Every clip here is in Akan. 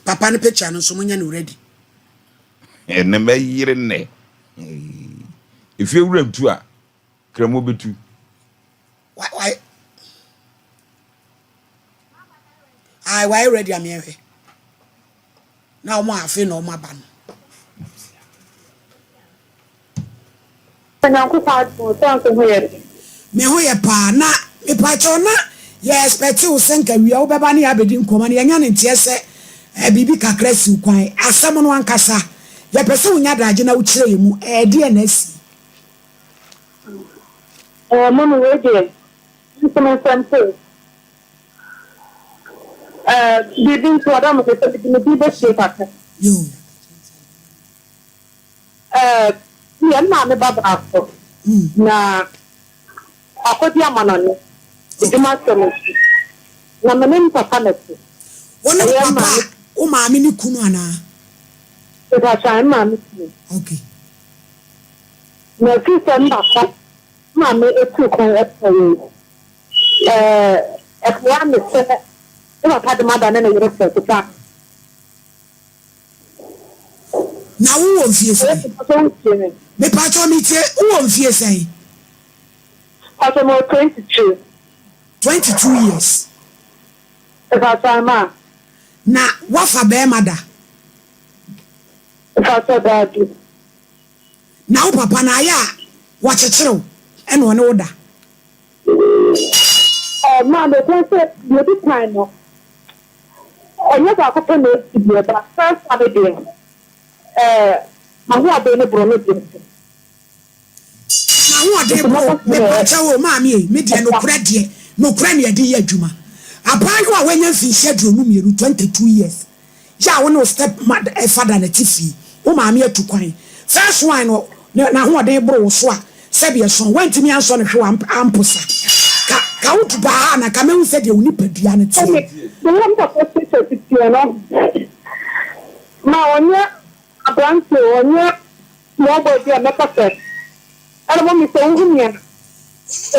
Papa no picture no nso monyɛ no ready. Ɛnɛ mɛyere nnɛ. Efie wura tu a, kramo bɛtu. Wa wa Ayi wayɛ ready ameɛhwɛ. Na wɔn a afei na wɔn aba no. Onyankopɔn adom o, sɛ nso ho yɛ den. Me ho yɛ paa na mepakyɛw na yɛ expect wo sɛ nka wia wobɛba ne yɛabɛdi nkɔmmɔ no yɛanya no nteɛ sɛ eh, biribi kakra si wo kwan. Asɛm no ankasa yɛpɛ sɛ wonya daagye na wokyerɛ yɛn mu eh, ɛdeɛn na asi? Eh, mummy wei deɛ, me nso me nsɛm po. Eh, biribi nti ɔda mo sɛ mede me din bɛsie kakra. Yoo. Eh, yɛn maame ba baako na wakɔdi amanɔne, adwuma asɛm nti, na me ne me papa na ɛte. Wo ne wo Ɛyɛ papa maame. a, wo maame ne kunu anaa? Mepakyɛ, me maame kunu. Okay. Na ɛfiri sɛ me papa maame tuu kwan kɔeɛ yi, eh, ɛboa me sɛ me papa de m'ada ne ne yere prɛko pɛ a. Na wo wɔ mfie sɛn? Mepakyɛw me tie, wo wɔ mfie sɛn? Pakyɛw me wɔ 22. 22 years. Mepakyɛw ma. Na wafa bɛɛma da? Mepakyɛw daabi. Na wo papa no ayɛ a wakyekyere wo ɛna ɔne wo da? Ɛɛ maa mekwan sɛ deɛ edi kan no. Ɛnyɛ baako pɛ na esi deɛ but first one no deɛ ɛɛ m'ahoɔden no boro ne deɛ so. M'ahoɔden Nti boro mɛka sɛ mepakyɛw o maame ei me deɛ nokorɛ deɛ nokorɛ na yɛde yɛ adwuma abaayewa a wanya mfinhyia 22, 22 years Yɛ a wo ne wo step mother father na ɛte fie, wo maame atu kwan. First one no n'ahoɔden boro wo so a sɛdeɛ ɛsõ, woantumi ansɔ no hwewa amposa. Ka ka wo du baa ha a na nka mɛhu sɛdeɛ wo nipadua no teɛ. Ɛne deɛ me papa status teɛ no, ma ɔnyɛ aberanteɛ o, ɔnyɛ small boy bi a mɛka sɛ ɛna mummy sɛ wohu me a,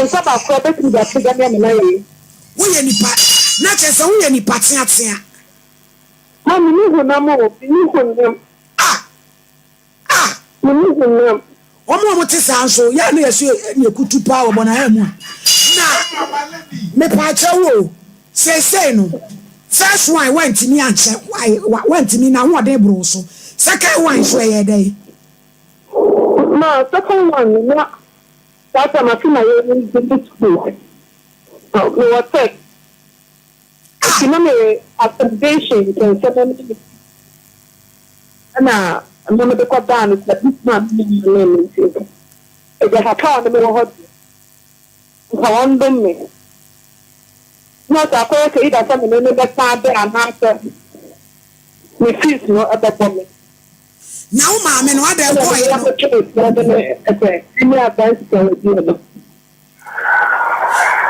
nsa baako koraa bɛtumi de apagya me ama no ayɛ yie. Woyɛ nipa, na kyerɛ sɛ woyɛ nipa teatea. Ma menni honam o, menni honam. Ah! Ah! Menni honam. Wɔn a wɔte saa nso, yɛ a na yɛso yɛ kutu paa wɔ bɔn ayɛ mu a. Na mepaakyɛw o, seesei no, first one wantumi ankyɛ, wantumi, n'ahoɔden boro wo so. Second one nso ɛyɛɛ dɛn? Ma second one no, na saa time afe na yɛwɔ school, mewɔ tech. Nti na me accommodation nsɛnsɛm no ne me ɛna na mede kɔ baa no sɛ bi ma me nua ne me nti agya papa a ɔne me wɔ hɔ deɛ nka ɔndom me na sɛ akɔyɛ sɛ either sɛ me ne no bɛsan abɛ anaasɛ me fees no ɛbɛbɔ me. Na wo maame no adɛn Ɛna mede kɔɔeɛ no? akɔtwe me srɛ de ne sɛ ɛne adansi a wɔdi no.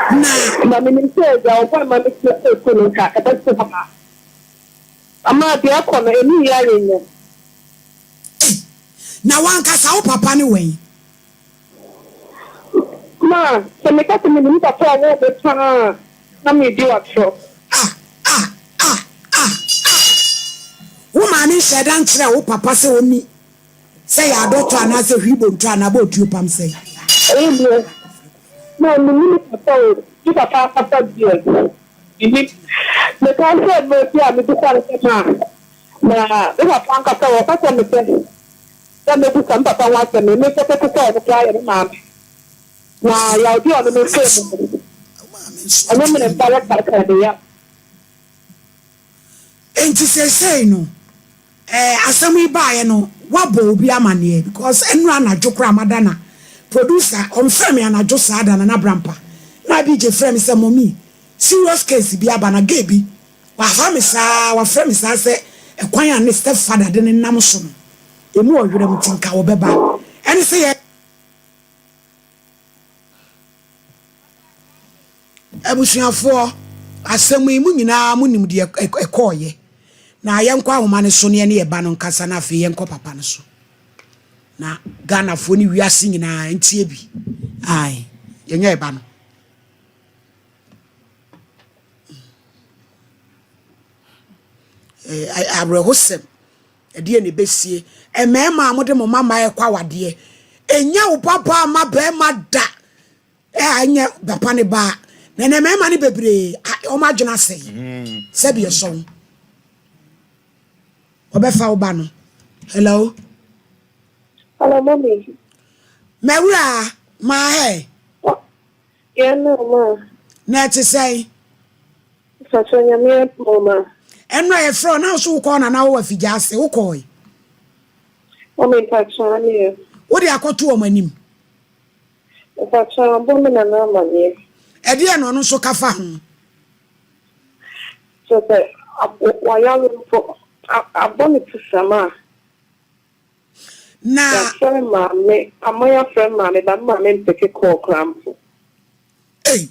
Na. Na menim sɛ Agya, wo ba ma me tena sɛ no nka ɛbɛte hɔ ma ama deɛ ɛkɔ no ɛmu nyɛ ayɛnyɛ. Ei, na w'ankasa wo papa ne wɛn? Ma, sɛ meka sɛ menim me papa a ɔwoo me paa a, na meredi wo atorɔ. Ah, ah, ah, ah, ah. Wo maame nhyɛɛ da nkyerɛɛ wo papa sɛ ɔnni Sɛ yɛ adɔtɔ anaasɛ hwiribonto anaa bɛ otuo pam sɛn. Ɛyɛ deɛ na menni me papa o, me papa ankasa deɛ mennim. Mekae sɛ mmerɛ bi a mebisa no sɛ maa na me papa ankasa ɔka kyerɛ me sɛ sɛ mɛbisa me papa ho asɛm me mepɛpɛpɛ sɛ ɔno koraa yɛ me maame na yawdeɛ a ɔne me faa mu no ɛnyɛ me na meba bɛkaakae ne yaw. Enti seesei no eh asɛm yi baeɛ no woabɔ obi amaneɛ because ɛnora anadwo koraa mada na producer ɔmfrɛ me anadwo saa da Nana Brampa na BJ frɛ me sɛ mommy serious case bi aba na gay bi waha me saa wafrɛ me saa sɛ ɛkwan a ne step father de no nam so no ɛmu ɔwerɛm nti nka ɔbɛba ɛne sɛ yɛ Abusuafoɔ, asɛm yi mo nyinaa mo nim deɛ ɛkɔɔyɛ. Na yɛnkɔ ahoma no so na yɛne yɛn ba no nkasa na afei yɛnkɔ papa no so. Na Ghanafoɔ ne wiase nyinaa ntie bi. Ae, yɛnyɛ yɛn ba no. Eh, awerɛhosɛm. Ɛdeɛ na ɛbɛsie. Mmarima a mode mo mma mmaa ɛkɔ awadeɛ. Ɛnya wo babaa ma barima da. Ɛ ɛnyɛ papa ne ba. Na ɛnɛ mmarima no bebree, wɔn adwene asɛe. Sɛbi ɛsɔn. Ɔbɛfa wo ba no. Hello. Hello, mommy. Mawura, maa hɛ. Yeah, no, ma. Na ɛte sɛn? Fakyɛ Nyame adom ma. Ɛno a yɛfrɛ wo na wo so wokɔɔ na na wowɔ afigya ase wokɔe. Mommy mpakyɛ ne yɛ. Wode akɔto wɔn anim. Mpakyɛ abɔ me nana amanneɛ. Ɛdeɛ na ɔno nso ka fa ho. Kyerɛ sɛ wayare mpo abɔ ne ti sɛm a. Na. Yɛafrɛ maame, ama yɛafrɛ maame ba maame mpeke kɔɔ koraa mpo. Ei,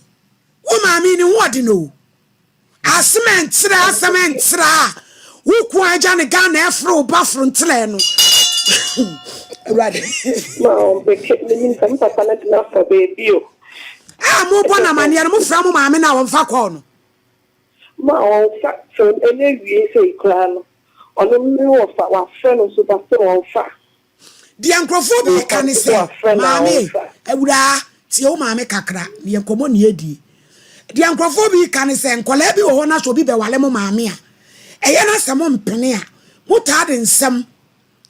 wo maame ne ho ɔden o. Asɛm ɛnkyerɛ asɛm ɛnkyerɛ a wo ko agya ne Ghana ɛforo wo ba foro nkyerɛ no. Awurade. Ma ɔmpeke menim sɛ me papa no de no afa baabi o. A mobɔ no amanneɛ no mofrɛ mo maame no a ɔmfa kɔɔ no. Ma ɔmfa sɛ ɛnyɛ wie sei koraa no ɔno me wɔfa wafrɛ no nso ba sɛ ɔmfa. Deɛ nkurɔfoɔ bi ka ne sɛ, maame, awuraa, tie wo maame kakra, na yɛ nkɔmmɔ ne yɛdie. Deɛ nkurɔfoɔ bi ka ne sɛ, nkwadaa bi wɔ hɔ na sɛ obi bɛwale mo maame a, ɛyɛ na sɛ mompene a, motaa de nsɛm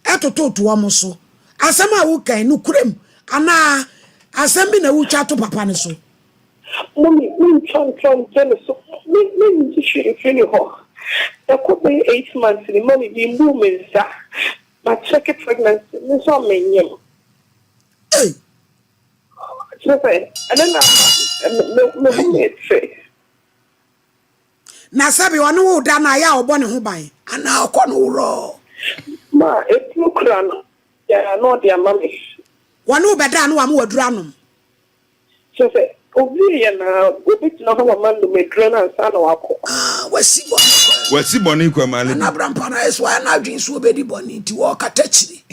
tototo wɔn so. Asɛm a woka yi, nokorɛm anaa asɛm bi na wotwa to papa no so? Mummy, mentwa ntorɔ nto ne so. Me, mennye hwee mfiri ne hɔ. Ɛkɔ bɛyɛ 8 months ni, mummy, memmuu me nsa. Makyɛke pregnancy, me nso a menyem. Ei! Kyerɛ sɛ, ɛno na ama me ho mete. Na sɛbi ɔne wo da no ayɛ a ɔbɔ ne ho ban anaa ɔkɔ no worɔɔ? Ma ɛturu kura no, yɛ na ɔde ama me. Wɔne wo bɛda a na wama waduru anom. Kyerɛ sɛ, owie yɛ na obɛgyina hɔ wama nom aduro no ansa na wakɔ. Ah, wasi bɔne kwan. Wasi bɔne kwan ma ale. Nana Abrampa na ayɛ so ayɛ n'adwene so obɛdi bɔne nti wɔrekata kyiri.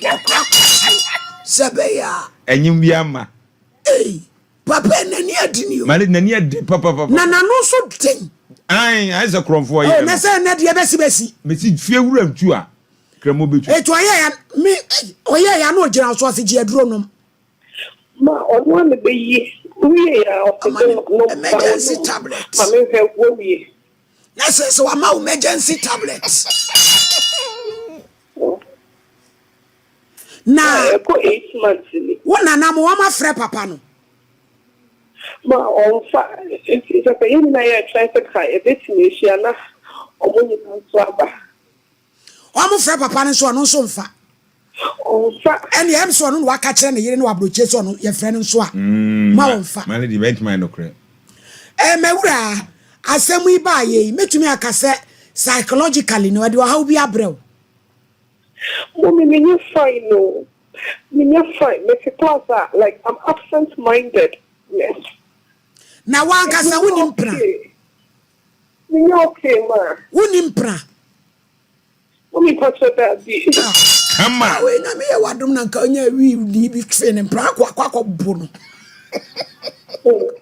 Wɔkora kɔkye sɛ ɛbɛyɛ a. Ɛnyim bi ama. Ei, papa yi n'ani adi ni o. Male n'ani adi papapapa. Na n'ano nso den. Ae, ayɛ sɛ korɔmfoɔ yɛ Oh, no. na sɛ ɛnɛ deɛ bɛsi bɛsi. Mesi fie wura ntu a, kramo bɛtu. Etu ɔyɛ ya me ɔyɛ ya na ogyina so ɔse gye aduro nom. Ma ɔno a na bɛyi wie a ɔse Ama no nom emergency tablet. Ma mehwɛ wɔwie. Na sɛ wama wo emergency tablet. Na ɛkɔ 8 months ni. Wo nana mo wɔn afrɛ papa no. Ma ɔmfa nti sɛ yɛn nyinaa yɛretwɛn sɛ ka yɛbɛtumi ahyia na ɔmo nyinaa nso aba. Wɔn frɛ papa no nso ɔno nso mfa. Ɔmfa. Ɛne ɛm sɛ ɔno na waka kyerɛ ne yere ne wabrɔkyie sɛ ɔno yɛfrɛ no nso a ma wɔmfa. Male deɛ bɛntumi ayɛ nokorɛ. Mawura, asɛm yi baa yɛ yi, mɛtumi aka sɛ psychologically no ɛde ɔhaw bi abrɛ wo. Mommy, menyɛ fine no. Menyɛ fine. Mete class a, like, I'm absent minded. Yes. Na wankasa wonim mpena. Menyɛ okay ma. Wonim mpena. Mommy, mpakyɛ daabi. Kama. Wei na meyɛ wadom na nka ɔnya wi ni bi twe ne mpena akɔ akɔ akɔ bo no.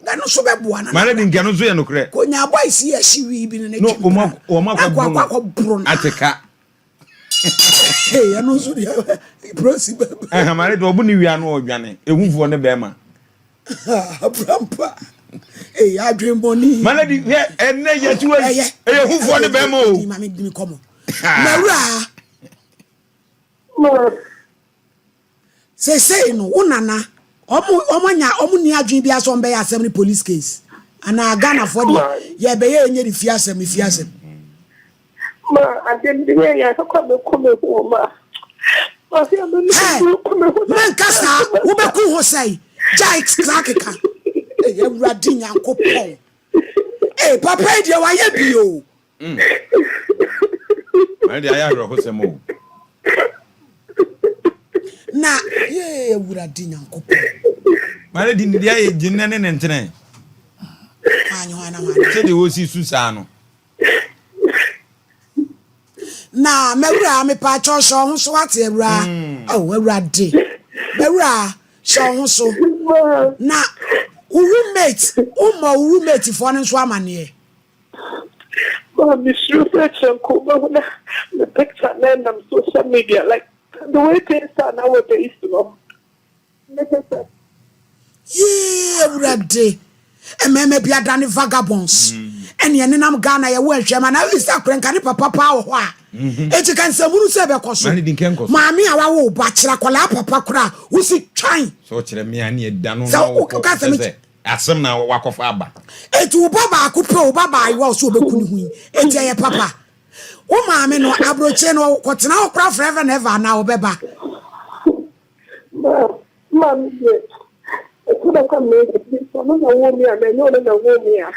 Na no so bɛboa no. Male de nka no nso yɛ nokorɛ. Konya boys yi ahyi wi bi no ne No, twe mpena. wɔn akɔ Akɔ boro no. akɔ akɔ boro no. Ateka. Hey, ɛno nso deɛ prosi bɛbɛ. Ɛhɛn male de ɔbo ne wia no ɔdwane. Ehufoɔ ne bɛrima. Abrampa. Hey, adwen bɔne. Male de hwɛ ɛnɛ yɛ ti wɔ Ɛyɛ. ɛyɛ hufoɔ ne bɛrima o. Maame di mi kɔmɔ. Mawura. Ma. Seesei no wo nana ɔmo ɔmo anya ɔmo ni adwene bi asɛ ɔmo bɛyɛ asɛm ne police case anaa Ghanafoɔ deɛ yɛbɛyɛ enye ne fie asɛm ne fie asɛm. Ma ade bi yɛ yɛ akɔkɔ mɛkɔ me ho ma. Ma fi ame me Hey, kɔ me ho. menka saa wobɛku ho sɛe gyae saa keka. Ee Awurade Nyankopɔn. Ee papa yi deɛ wayɛ bi o. Male de ayɛ awerɛhosɛm o. Na yee Awurade Nyankopɔn. Male de ne deɛ ayɛ gyinɛ ne ne ntene. Hwan hwan na hwan. Sɛdeɛ wɔsi su saa no. Na mawura mepa kyɛw hyɛ wo ho so wate awura. Oh Awurade. Mawura hyɛ wo ho so. Na wo roommate wommɔ wo roommate foɔ no nso amanneɛ. Maa me suro sɛ kyerɛ nka ɔbɛhu na me picture na ɛnam social media like the way things are nowadays no. Mepɛ sɛ. Yee awurade mmarima bi adane vagabonds ɛne ɛnenam Ghana yɛwo nhwɛma na woyi sɛ akorɛ nka ne papa paa wɔ hɔ a enti ka nsɛmhunu sɛ ɛbɛkɔ so maame a wawo wo ba kyerɛ akwadaa papa koraa wosi twan sɛ ɔkyerɛ me a ne ɛda no na wokɔ kyɛ sɛ asɛm na wakɔfa aba enti wo ba baako pɛ wo ba baayewa wo sɛ ɔbɛku ne ho yi enti ɛyɛ papa wo maame no aburokyire no kɔtena hɔ koraa forever and ever anaa ɔbɛba Ma maame deɛ ɛtɔ da kɔ me ɔno na ɔwoo me a na ɛnyɛ ɔno na ɔwoo me a.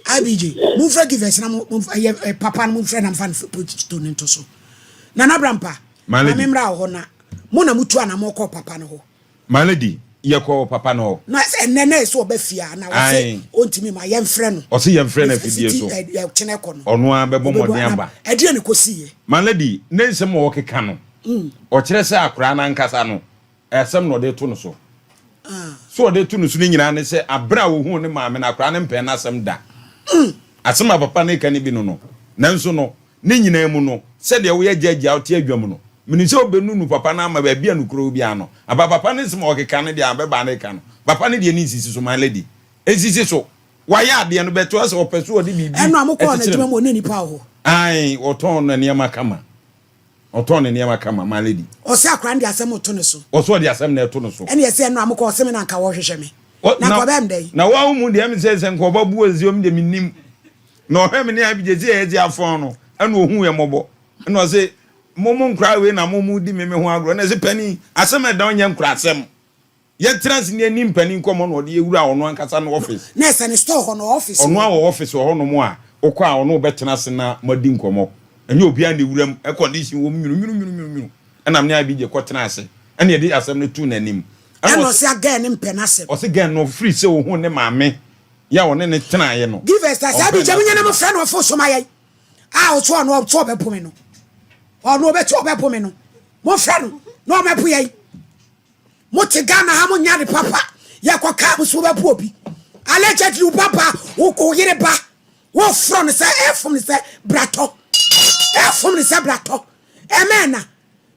IBJ, momfrɛ givers na ɛyɛ papa no momfrɛ na mfa no posto no nto so. Nana Brampa, ma me mmra wɔ hɔ na mo na motu anamɔ kɔɔ papa no hɔ. My lady, yɛkɔɔ papa no hɔ. Na ɛnnɛ na ɛsɛ ɔba fie a, na ɔse ɔntumi ma yɛmfrɛ no. Ɔse yɛmfrɛ no afidie so. Ɛkyena ɛkɔ no. Ɔno ara bɛbɔ mmɔden aba. Ɛdeɛn na ɛkɔsiiɛ? My lady, ne nsɛm a ɔkeka no, ɔkyerɛ sɛ akoraa no ankasa no, asɛm na ɔde reto no so. So ɔde reto no so no nyinaa ne sɛ, aberɛ a ɔhuu ne maame no, akoraa no mpɛɛ n'asɛm da. Asɛm a papa no reka no bi no no. Nanso no, Ne nyinaa mu no, sɛdeɛ woyɛ gyagya a wote adwa mu no, menim sɛ wobɛnunu papa no ama baabi a nokorɛ wɔ biara no aba. Papa no nsɛm a ɔkeka no deɛ abɛbaa no reka no, papa no deɛ ne nsisi so, my lady. Ɛnsisi so. Wayɛ adeɛ no, but asɛ ɔpɛ so ɔde biribi Ɛno a mokɔɔ kyekyere n'adwuma no. mu ɔne nnipa wɔ hɔ? Ae, ɔtɔn ne nneɛma kama. Ɔtɔn ne nneɛma kama, my lady. Ɔse akora no de asɛm reto ne so. Ɔse ɔde asɛm na ɛto ne so. Ɛne ɛse ɛno a mokɔɔ ɔse me na anka wɔhwehwɛ me. Na anka ɔbɛyɛ me dɛn? Na woa wo mu deɛ ɛme sɛ sɛ nka ɔba bu ɔse ɔme deɛ mennim. Na ɔhwɛ me ne Abigye sɛ yɛdze afɔn no, ɛna ohuu yɛn mmɔbɔ. Ɛna ɔse, Mo mo nkoraa wei na mo mo di me me ho agorɔ. Ɛna ɔse, Panin, asɛm a ɛda hɔ nyɛ nkoraasɛm. Yɛtena ase na yɛni mpanin nkɔmmɔ na ɔde yɛ wuraa ɔno ankasa ne office. Na ɛsɛ ne store hɔ no, office Ɔno ara wɔ office wɔ hɔnom a wokɔ a ɔne wo bɛtena ase na moadi nkɔmmɔ. Ɛnyɛ obiara na ewura mu, air condition wɔ mu nwununwununwununwunu. Ɛna me ne Abigye kɔtenaa ase, ɛna yɛde asɛm no too n'anim. Ɛna ɔse a girl no mpɛ n'asɛm. Ɔse girl no firi sɛ ohuu ne maame Yɛ a ɔne no tenaeɛ no, Give us that. Saa ɔmpɛɛ bi gyame nyɛ na n'asɛm mo da. frɛ no ɔfo so ma yɛn. A ɔso ɔno ɔso ɔbɛpo me no. Ɔno ɔbɛti ɔbɛpo me no. Mo frɛ no na ɔmɛpo yɛn. Mo te Ghana ha mo nya de papa. Yɛ kɔ kaa mo so bɛpo obi. Allegedly wo papa wo wo yere ba. Wo frɔ no sɛ ɛfom no sɛ bratɔ. Ɛfom no sɛ bratɔ. Ɛmɛn na.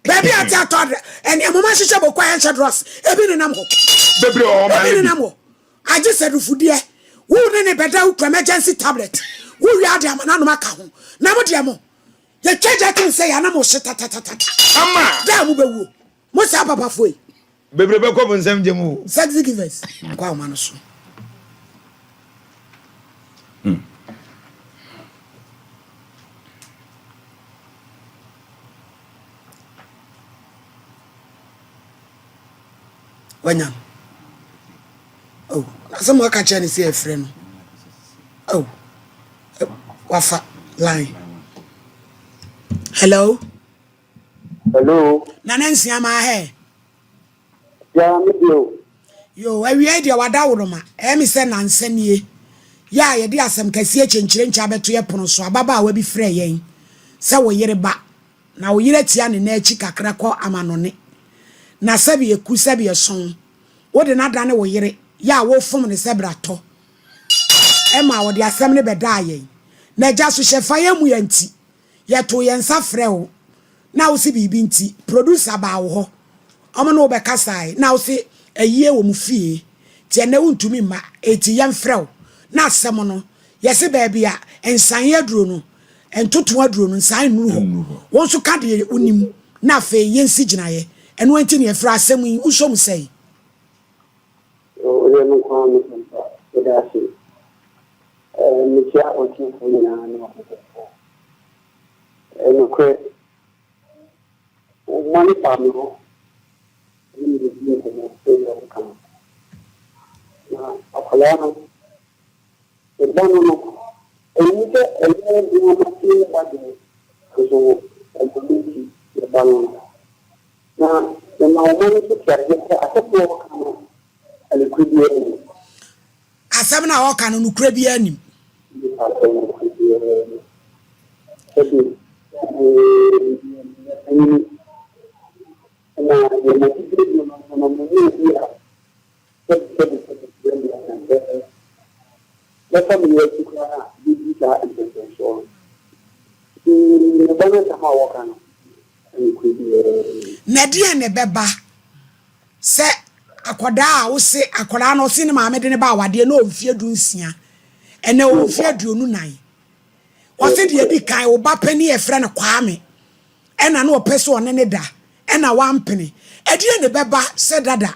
Baabi a ate atɔ adra. Ɛne mo ma hyehyɛ boko a yɛnhyɛ drɔs. Ebi nenam hɔ. Bebree wɔ hɔ ma Ebi lady. nenam hɔ. Agye sɛ dufudeɛ, wo ne no bɛda wo kura emergency tablet, wo wie a de ama no anom aka ho. Na mo deɛ mo, yɛtwa gya tom sɛ yɛ a na mo hye tatatata. Ama. Da a mo bɛwuo. Mo saa papafoɔ yi. Bebree bɛkɔ bonsam gya mu o. Sexy givers. Kɔ ahoma no so. Hmm. Wanya no. Oh, na sɛ mo aka kyerɛ no sɛ yɛfrɛ no. Oh, wafa line. Hello. Hello. Nana nsia maa hɛ. Ya me deɛ o. Yo, awia yi deɛ wada woroma. Ɛyɛ me sɛ nansa nie. Yɛ a yɛde asɛm kɛseɛ kyenkyerenkye abɛto yɛ pono so. Ababaawa bi frɛ yɛn sɛ wo yere ba. Na wo yere atia ne nan akyi kakra kɔ amanɔne, na sɛbe eku sɛbe ɛsɔn, wode no adane wo yere, yɛ a wofom no sɛ bra tɔ. Ɛma ɔde asɛm no bɛdaa yɛn. Na agya so hyɛ fa yɛn mu yɛ nti, yɛtoo yɛn nsa frɛɛ wo, na wose biribi nti, producer baa wo hɔ, wɔn ne wo bɛkasae, na wose ayie wɔ mo fie, nti ɛnnɛ wontumi mma, enti yɛmfrɛ wo. Na asɛm no, yɛse baabi a nsan aduro no, Ntoto aduro no nsan nnuru hɔ. Wo nso ka deɛ wonim na afei yɛnsi gyinaeɛ. Ɛno nti na yɛfrɛ asɛm yi, wosɔ mu sɛn? Woyɛ me nko ara me sɛmpa. Meda ase. Mekyia ɔtiefoɔ nyinaa ne ɔhwɛfoɔ. Ɛyɛ nokorɛ, wo mma no baa me hɔ ne me bɛdii nkɔmmɔ sɛdeɛ woka no. Na akwadaa no, Me ba no no, ɛwom sɛ ɛnyɛ me ara m'aseɛ ba deɛ, nanso ɔma me nti, me ba no no. Na mema wo mma no nso te aseɛ sɛ asɛm a ɔreka no, nokorɛ biara nnim. Asɛm no a ɔreka no, nokorɛ biara nnim. Asɛm nokorɛ biara nnim. Sɛbe, meyɛ panyini, na deɛ m'atitire duro no nso no, menyɛ obi a sɛbe sɛbe sɛbe. Yɛn deɛ na sɛ mɛfa me yere akyi koraa a, mɛdi saa mpɛnpɛnsoɔ no. Nti me ba no asɛm a wɔka no, nokorɛ biara nni mu. Na ɛdeɛn na ɛbɛba sɛ akwadaa a wose akwadaa no ɔse ne maame de no ba awadeɛ na ɔwɔ mfeɛ dunsia, ɛnɛ ɔwɔ mfeɛ 24. Ɔse deɛ ɛdi kan wo ba panin a yɛfrɛ no Kwame ɛna na ɔpɛ sɛ ɔne ne da ɛna wampene. Ɛdeɛn na ɛbɛba sɛ dada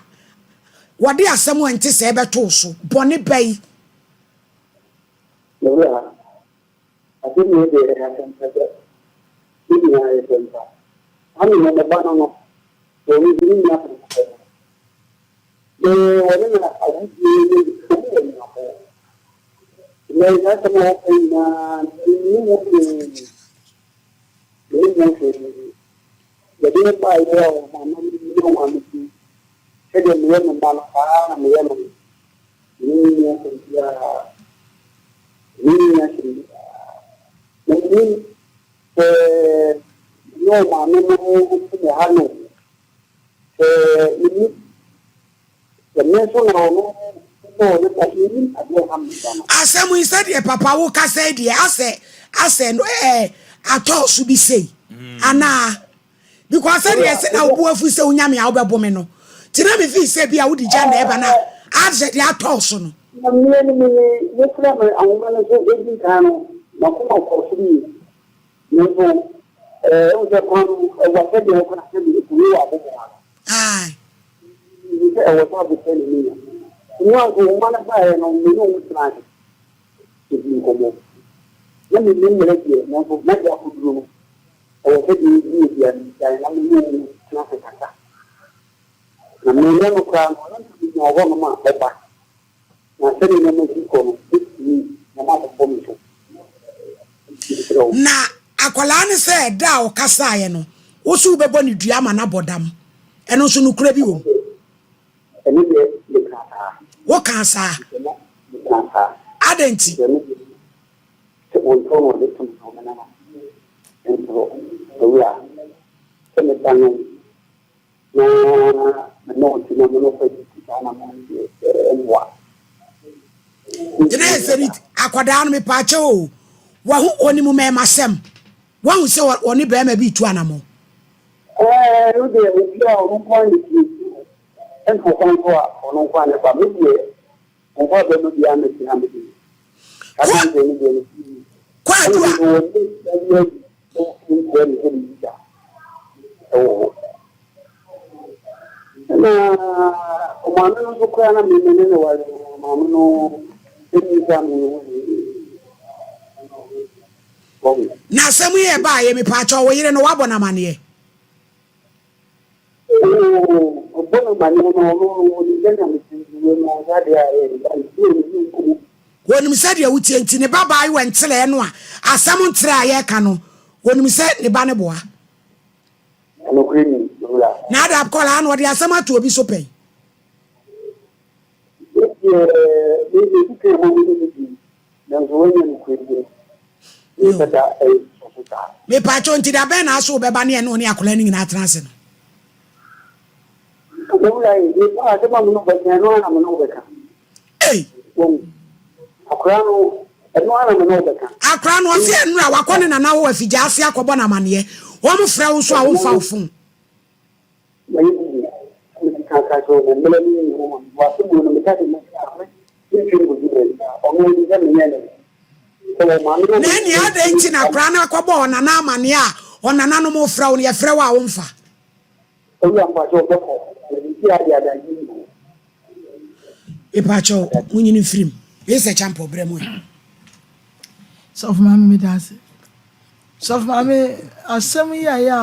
wɔde asɛm a ɛnte sɛɛ bɛto wo so? Bɔne bɛn? Me wura, asɛm wei deɛ ɛyɛ asɛm pɛpɛ. Ne nyinaa yɛ asɛm pa. Kwame no, me ba no no, sɛ ɔno nso ne nua prɛko pɛ no, me wɔne no awudie ne ɔmu wɔ nyinapɔn. Nnɛ yi saa asɛm a wɔka nyinaa no, mennim ho hwee. Mennim ho hwee. Yɛde no baeɛ a ɔmaame no ne ɔmaame ti, sɛdeɛ meyɛ me mma no, saa ara na meyɛ no. Me ne no nni asɛm biara. Me ne no nni asɛm biara. Na mennim sɛ me ne ɔmaame no nso na ɛha no o, sɛ mennim sɛ me nso na ɔno nso ɔne ba, mennim adeɛ a ɛha me ba no. Asɛm yi sɛdeɛ papa wo kasa yi deɛ asɛ asɛ no ɛɛ atɔɔ so bi sei anaa? Because sɛdeɛ ɛse na wo bo afu sɛ wonya me a wobɛbo me no nti na me feel sɛ bi a wode gya na ɛba na asɛ deɛ atɔɔ so no. Na mmea no mu yi, wofrɛ me ahoma no so edi kan no, m'akoma kɔɔ so yie. Nanso, ɛɛ, wohu sɛ kwan no, ɛwa sɛdeɛ wokɔ na sɛdeɛ ɛkɔ yi wɔ abobow ano. Ae. Mehu sɛ ɛwɔ sɛ abotire na menya. Mmoa nso, wo mma no baeɛ no, me ne wɔn tenae dii nkɔmmɔ. Na mennim mmara deɛ, nanso na deɛ akɔduru no, ɛwɔ sɛ deɛ ɛdi biara no, megyae na me ne wɔn tena ase kasa. Na me ne no koraa no, na nka menya wɔ hɔnom a ɔba. Na sɛdeɛ nneɛma si kɔ no, mɛtumi nneɛma abobɔ me so. Nti mesrɛ wo. Na akwadaa no sɛ da a ɔkasaeɛ no, wo nso wobɛbɔ no dua ama no abɔ dam. Ɛno nso nokorɛ bi wɔ mu? Ɛno deɛ mekaa saa. Wokaa saa? Mekaa saa. Adɛn nti? Sɛ wɔntɔn no wɔde tom sɛ wɔbɛnam a, nso Owura, sɛ meba no na me ne wo te na me ne wo kɔ adidi saa na mo deɛ ɛmmoa. Gyina yɛ sɛ akwadaa no mepaakyɛw o, wahu onim mmɛɛmasɛm, wahu sɛ ɔne bɛɛma bi retu anamɔn. Ɛɛ no deɛ obi a ɔno nko ara na ɛtie ɛna ɔkwan so a ɔno nko ara na ɛba me deɛ Ɔmfa bɛma biara mmɛtena me de. Saa aberanteɛ no deɛ ne ti yi. Kwadu Ɛna a. nso wɔn ne sika bi adi na nkyerɛ ne sɛ ne sika ɛwɔ hɔ. Ɛna ɔmaame no nso koraa na me me ne no ware no ɔmaame no mmisa me ho hwee. Wahu. Na asɛm yi a ɛbaeɛ mepaakyɛw wo yere no wabɔ no amaneɛ? Oo, ɔbɔ no amaneɛ no, ɔno no, ɔnim sɛnea mete nti, wei no, ɔnyɛ adeɛ a ɛyɛ ne ba nti, ɔne me nkɔmmɔ bi. Ɔnim sɛdeɛ woteɛ nti, ne ba baayewa nkyerɛɛ no a, asɛm nkyerɛ a yɛreka no, ɔnim sɛ ne ba no boa. Nokorɛ ni, me wura. Na ada akwadaa no, ɔde asɛm ato obi so pɛn. Me deɛ, me deɛ di kan ma me ne no di, nanso wanya nokorɛ die. Me pɛ da ɛyɛ sɔ so saa. Mepaakyɛw nti da bɛn na aso wobɛba ne ɛne wo ne akwadaa no nyinaa atena ase no? Me wura yi, me ba asɛm a me ne wo bɛka, ɛno ara na me ne wo bɛka. Ei! Wahu? Akwadaa no, ɛno ara na me ne wo bɛka. Akwadaa no, ɔse ɛnora wakɔ ne nana hɔ wɔ afigya ase akɔbɔ no amaneɛ. Wɔn frɛ wo nso a womfa wo phone. Mayɛ busy na medi kan ka kyerɛ wo mmerɛ no nni hɔ ma me. W'asɛm wei no meka sɛ mɛka a mentwe nkɔsi baabi a ɔno ɔnim sɛ menyɛɛ no hwee. Sɛ wɔma me na Na ɛnneɛ adɛn nti na akwadaa no akɔbɔ ɔnana amaneɛ a ɔnananom refrɛ wo no yɛfrɛ wo a womfa? Owura mpakyɛw mɛkɔ na seesei ara deɛ adagyeɛ nni hɔ. Mepakyɛw monyini mfiri mu. Mese Kyampɔ brɛ mo ɛ. Sɔfo Maame meda ase. Sɔfo Maame asɛm yi a yɛ a.